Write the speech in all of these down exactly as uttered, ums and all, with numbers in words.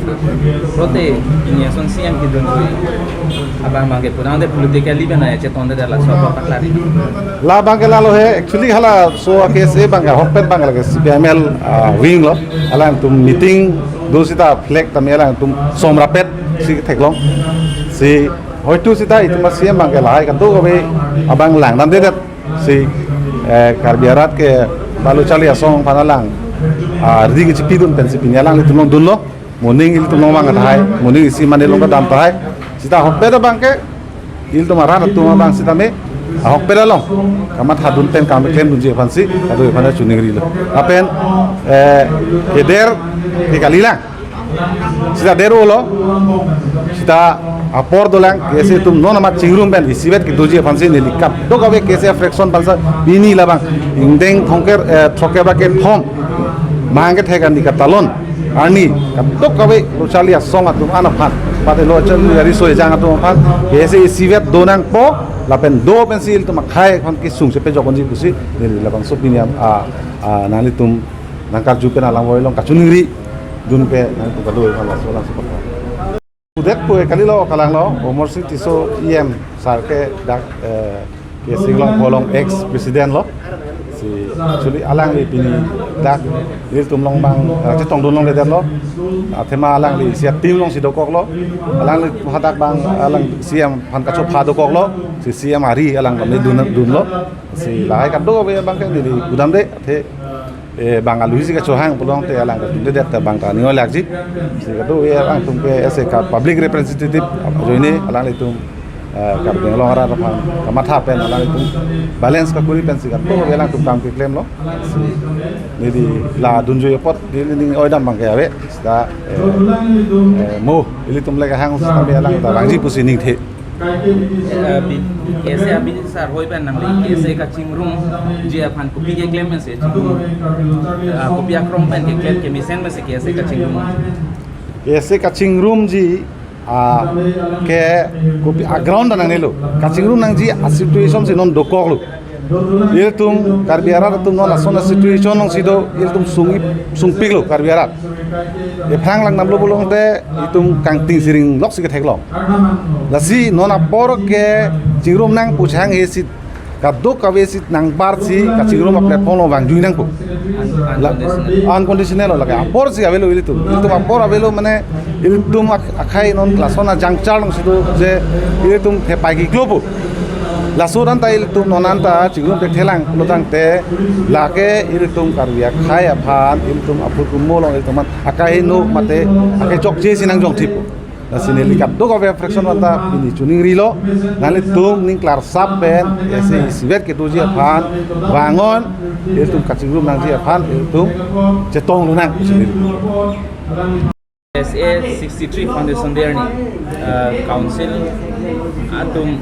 Pulote, pini ason C M kedun abang abangke pudamde politically pen achetonde laso apor paklar. La abangke lalo he, actually halaso K S A abangke ahokpet abangke lake C P I M L, ah, wing lo. Alangtum meeting do sita flag tame alangtum som rapet si theklong. Si hoitu sita itum C M abangke lahai kadokave abang langdamdedet. Si, eh, Karbi arat ke Balu Charli Asong aphan alang, ah, ri kechipidun pensi pini alanglitum along dunlo. Moning ilitum along abang tahai, moning isi mane along kedam tahai. Sita ahokpet abangke ilitum arat atum abang sitame ahokpet along kamathadun pen kam klemdunji aphansi kadokave aphan choningri lo. Lapen, eh, keder ke kalilang. Sita der-olo, sita apor dolang, K S A atum non amat chingrum pen isivet kedoji aphansi neli kadokave K S A fraction aphansi pini labang ingdeng thongker, eh, throkkep ra kethom mahang kethek arni katalon arni kadokave Lo Charli Asong atum an aphan, pate Lo Charli ariso ejang atum aphan K S A isivet do nangpo, lapen do pensi ilitum akhei aphan kesung chepejokponji pusi neli labangso pini am, a, a, nanglitum nangkarju pen alang voi along kachoningri dun ke nangtum kadokave aphan laso laso apor. Udet pu kalilo kalanglo, Amarsing Tisso E M sir ke dak, eh, K S A Inglongpho along ex president lo. Si actually alangli pini dak ilitum along abang, eh, chetongdun longledetlo. Athema alangli C M team alongsi dokoklo. Alangli hadak abang alang C M aphan kachopha dokoklo. Si C M ari alang kami dun dunlo. Si lahai kadokave abangke neli pudamde athe, eh, bang alusi kachohang pulote alang kadundedet ta bang ta ning olakji. Si kadokave alangtum ke as a ka public representative ajoine alanglitum, eh, Karbi Anglong arat aphan kamatha pen alanglitum balance kakuri pensi kadokave alangtum kam keklemlo. Si neli la dunjui apot neli ning oidam abangke ave. Sita, eh, eh, mo ilitum le kahang sitame alang ta vangji pusi ningthe. Eh, bi-, K S A abidi sar hoi pen nangli K S A kachingrumji aphan kopi keklem pensi chingrum. Ah, kopi akrong pen keklem kemesen pensi K S A kachingrum. K S A kachingrumji, ah, ke kopi a ground ta nangnelo. Kachingrum nangji a situation si non dokoklo. Ilitum Karbi arat atum non lason a situation alongsi do, ilitum sung, sungpiklo Karbi arat. Ephrang langdamlo pulote itum kangting siring loksi ketheklong. Lasi non apor ke chingrum nang pu chehang he si kadokave si nangbarsi kachingrum a platform along vangjui nangpo. La, unconditional. Unconditional lo lake. Aporsi avelo ilitum. Ilitum apor avelo mane ilitum ak-, akhei non lason a jangchar alongsi do je ilitum thepai kiklopo. Laso anta ilitum non anta chingrum thekthe lang pulo tangte lake ilitum Karbi akhei aphan ilitum aphu kumo along ilitum aphan akai no mate akai chokche si nangjongthippo. Lasi neli kadokave fraction anta pini choningrilo, nanglitum ning klarsap pen K S A isivet kedoji aphan vannon, ilitum kachingrum nangji aphan ilitum chetong lonang. K S A sixty-three Foundation Day arni, eh, council atum,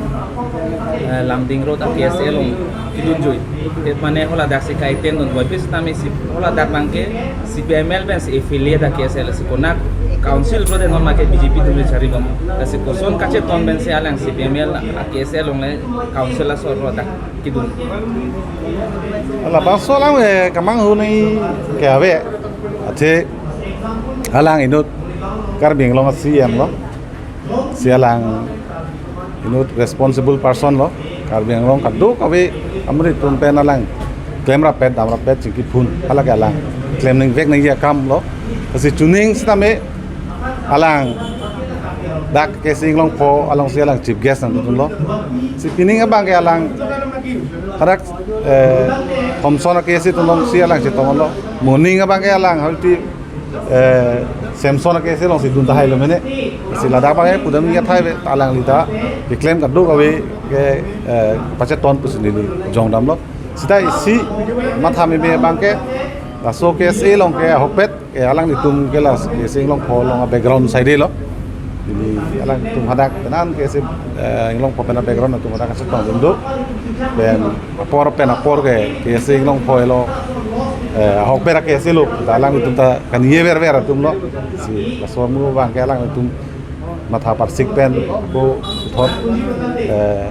eh, Lumding Road a K S A along kedunjui. Te mane haladak si ka-attend dun, wapis tame si haladak abangke C P I M L pensi affiliate a K S A, lasi konat council pulote non make B J P atum le charlibom. Lasi koson kacheton pensi alang C P I M L a K S A along le council asor haladak kedun. Labangso alang, eh, kamanghu nangji ke ave. Athe alang inut Karbi Anglong a C M lo. Si alang inut responsible person lo. Karbi Anglong kadokave amri atum pen alang klem rapet, dam rapet, chingki phun. Halake alang klem nangvek nangji akam lo. Lasi chuning sitame alang dak K S A Inglongpho alongsi alang chief guest nangdunlo. Si pining abangke alang hadak, eh, Thomson a K S A atum alongsi alang chetonglo. Moning abangke alang hauti, eh, Samson a K S A alongsi dun tahailo mene. Si ladak abangke pudam ya thai ve alangli ta keklem kadokave ke, eh, pacheton pusi neli jongdamlo. Sita isi matha meme abangke laso K S A along ke ahokpet ke alanglitum ke la K S A Inglongpho along a background side lo. Neli alangtum hadak penan K S A, eh, Inglongpho pen a background atum hadak kachetongdun do. Pen apor pen apor ke K S A Inglongpho lo, eh, ahokpet a K S A lo. Ta alanglitum ta kaniye verver atum lo. Si laso amu abangke alanglitum matha parsik pen ako puthot, eh,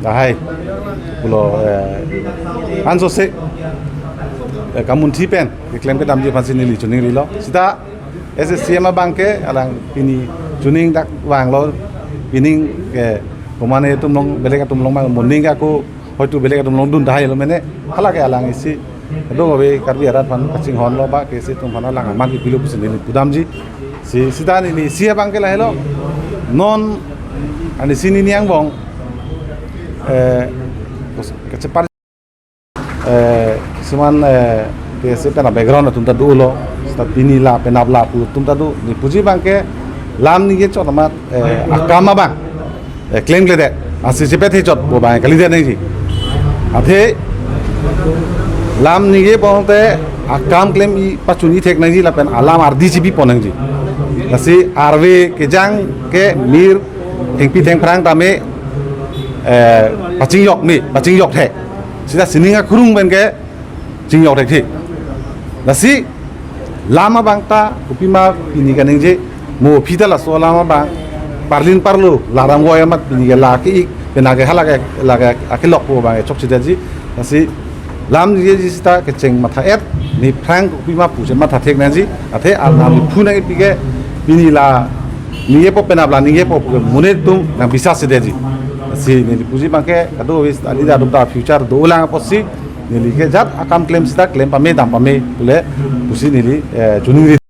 lahai pulo, eh, ansose, eh, kamunthi pen keklem kedamji aphansi neli choningrilo. Sita As a C M abang ke alang pini chuning dak vanglo, pining ke komane atum along, belek atum along abang moning ako hoitu belek atum along dun tahai lo mene, hala ke alang isi do ave Karbi arat aphan kachinghon lo ba ke isi atum aphan alang aman kepilo pusi neli pudamji. Si sita neli C M abang ke lahelo, non ani si neli angbong eh kachepar eh, kisuman eh, T S A pen a-background atum ta dolo, seta pini la penap la pu atum ta do, neli puji abang ke lam ningje chot amat eh, akam abang eh, klem kledet, asi chepet he chot pu abang kalidet nangji. Athe lam ningje pon te akam klem-i pachun-i thek nangji lapen alam ardi chibi pon nangji. Lasi arve kejang ke mir thengpi thengphrang tame eh, pachingjok me, pachingjok thek. Sita sining akrung pen ke chingjok thekthe. Lasi lam abang ta kopima pini kaningje, mo aphi ta laso lam abang parlin parlo laram goi amat pini ke la ke-ik, pina ke hala ke la ke akelok pu abang chokchedetji. Lasi lam ningjeji sita kecheng matha-et, neli aphrang kopima pusi matha thek nangji. Athe alam phu nangji pi ke pini la ningjepo penap la ningjepo pu ke monit atum nangbisas chedetji. Lasi neli puji abang ke kadokave alida atum ta future dolang apotsi neli ke jat akam klem sita klem pame dam pame pule pusi neli eh, chuning ri.